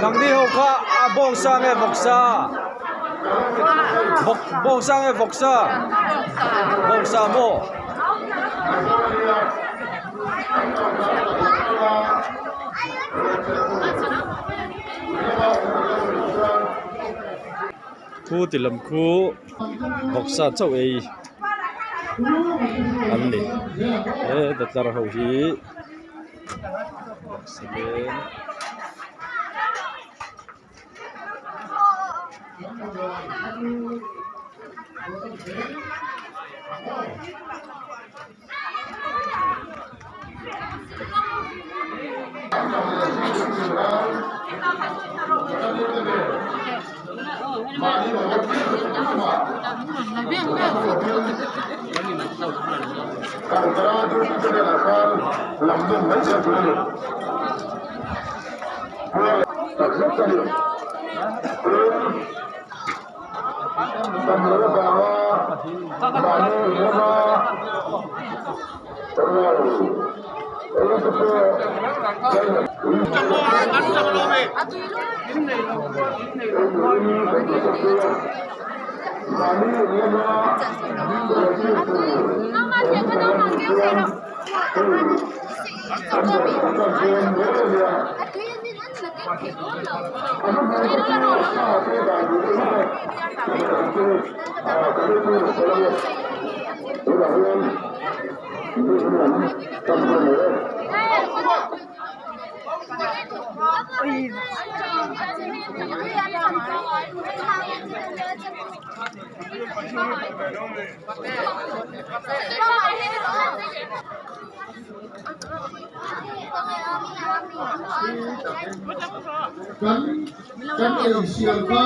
Nangni ho kha a bawngsa nge vawksa vawk bawngsa nge vawksa bawngsa maw. Khu ti lam khu vawksa chauh ei an ni heta tlar ho hi vawksa leng. Kan kan ei sial kha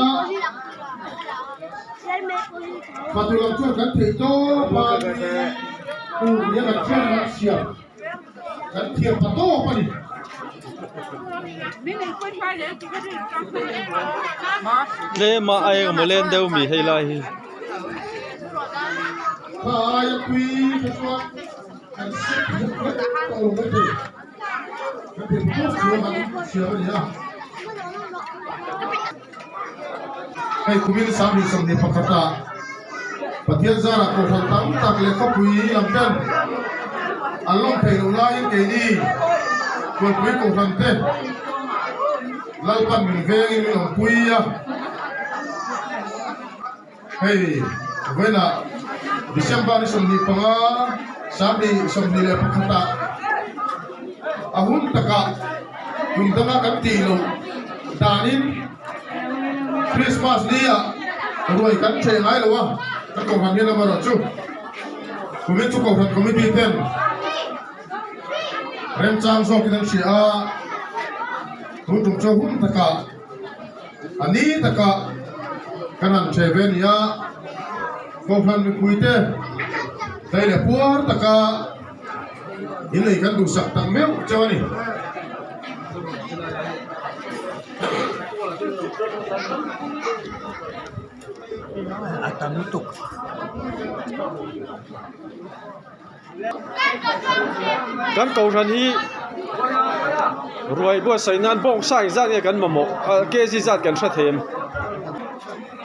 fatu lam chuan kan theih tawp a tur nia kan thiam kan siam kan thiam ta tawp a ni. Tlem a a engemaw len deuh mi hei lai hi. Kha aia pui kha chuan kan set vek vek tawh lo mai thei. Kan theih tawp chu an siam a ni a. Hei kumin 2021 ah Pathian zarah kohhran tam tak leh khawpui lam ten an lawm theih loh laiin keini Tuanpui kohhran te Lalpan min vengin min awmpui a. Hei vawiinah December ni 25, 2021 ah a hun takah kum danga kan tih loh danin Christmas ni ah ruai kan ṭheh ngai lo a, kan kohhran hian amaherawhchu kumin chu kohhran committee ten remchang zawkin an hria a, tun tum chu a hun takah A ni takah kan han ṭhe ve a ni a, Kohhran mipuite hlei leh puar taka inlei kan duhsak tak meuh cheu a ni. A tam lutuk. Kan kohhran hi ruai buatsaih nan bawngsa engzat nge kan mamawh a kg zat kan hre thei em?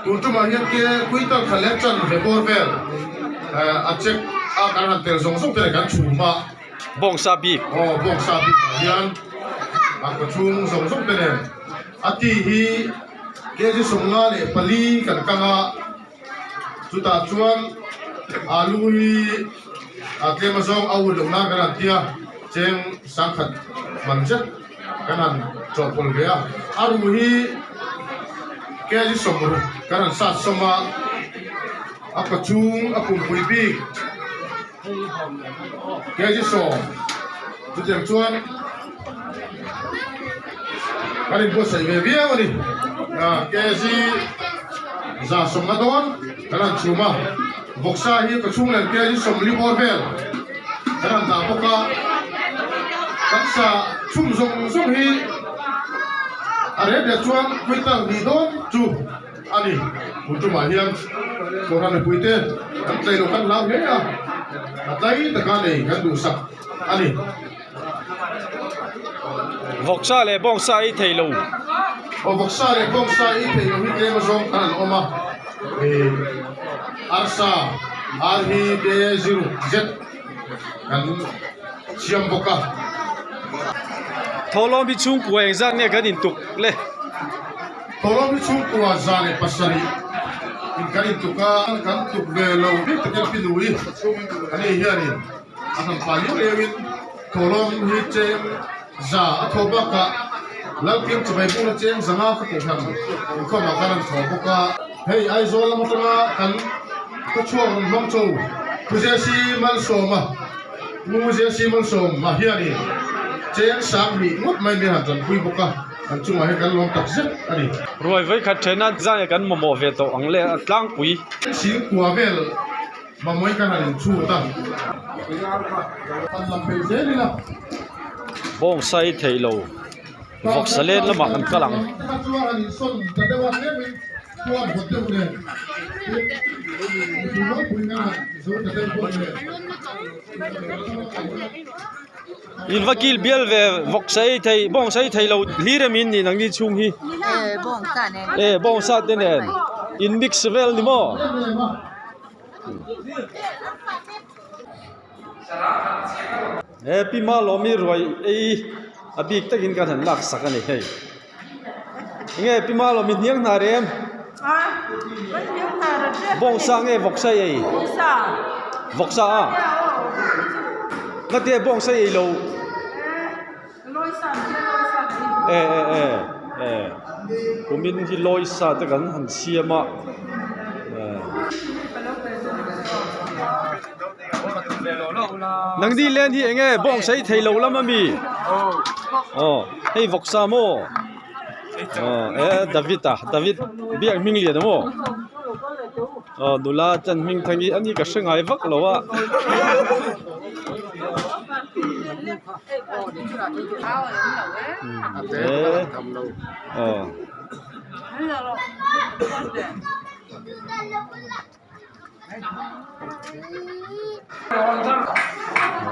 Tun tumah hian ke kuital kha leh chan ve bawr vel a check a kan han tel zawng zawng te leh kan chhum a. Bawngsa bik. Aw bawngsa bik ah hian a kawchhung zawng zawng te nen a ti hi kg 54 kan kang a. Chutah chuan alu hi a tlem azawng a ul loh nan kan han ti a, cheng sangkhat man zet kan han chawhpawlh ve a. A ru hi kg 60 kan han sat sawm a, a kawchhung a pumpui bik kg 10 chutiang chuan kan inbuatsaih ve viau a ni. Kg 150 dawn kan han chhum a, vawksa hi ka chhung len kg 40 bawr vel kan han dah bawk a, kan sa chhum zawng zawng hi. A rep leh chuan quintal hnih dawn chu a ni. Tun tumah hian Kohhran mipuite kan tlei loh kan hlau hle a, a tlai taka nei kan duhsak a ni. Vawksa leh bawngsa ei thei lo. Aw vawksa leh bawngsa ei thei lo hi tlem azawng khan an awm a, ih arsa ar hi te ziruk zet kan siam bawk a. Thawhlawm hi chhungkua engzat nge kan intuk le? Thawhlawm hi chhungkua 107 in kan intuk a, kan tuk ve lo bik takin pi nui ani hianin A hman pa liau liauin thawhlawm hi cheng za a thaw bakah Lalpiang chibai bukna cheng zanga ka kohhran inkhawmah khan an thaw bawk a. Hei Aizawl lam atanga kan khawchhuak rawn hmang cho Pu JC Malsawma, Pu JC Malsawma hianin cheng 2000 ngawt mai min han tanpui bawk a, an chungah hian kan lawm tak zet a ni. Ruai vawikhat thena zai kan mamawh ve tawh ang le a tlangpui. Singkua vel. Mamawii kan han inchhut a, han lam phei zel ila. Bawngsa i thei lo, vawksa let lamah kan kal ang. In va kil bial ve vawksa ei thei bawngsa ei thei lo hlir em in nih nangni chhung hi. E bawngsa te nen in mix vel ni maw. He pi Malawmi ruai ei a bik takin kan han lak sak a ni hei. Enge pi Malawmi hniang hna rem? Bawngsa nge vawksa ei? Vawksa a? Ngatinge bawngsa ei lo? E e e e kumin hi lawisa te kan han siam a nangni len hi eng nge bawngsa hi thei lo lam ami aw hei vawksa maw aw e David a David biak hming lian maw. Aw nula chan hming thang hi ani ka hre ngai vak lo a.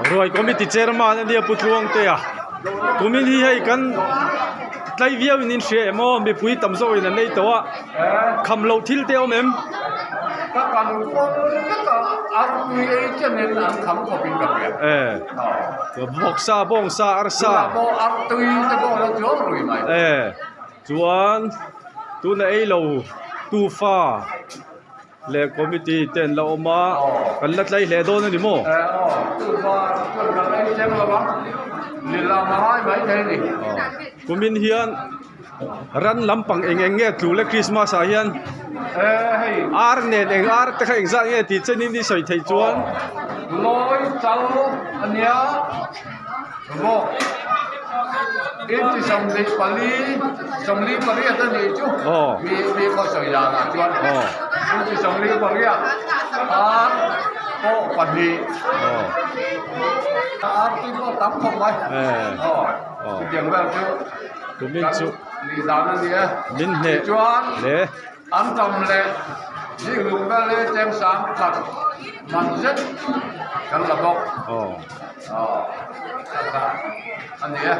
Ruai committee chairman ania Pu Tluangtea kumin hi hei kan tlai viau in in hria em aw mipui tam zawk in an nei tawh a kham loh thil te a awm em? E vawksa bawngsa arsa e chuan tuna ei lo tufa. Leh committee te an la awm a, kan la tlai hle dawn a ni maw? Kumin hian ran lampang eng eng nge tlu le Christmas ah hian ar nen eng ar te kha engzat nge tih chenin i sawi theih chuan. Lawi chal a nia. Maw? Inti 24, 48 a nih chu mi mi khaw sawi danah chuan inti 48 ar pawh pahnih ar tui pawh tam khawp mai chutiang vel chu kan nih dan a ni e tichuan an tam leh zing lung vel hi cheng 10,000 man zet kan la bawk. Aw a ni e.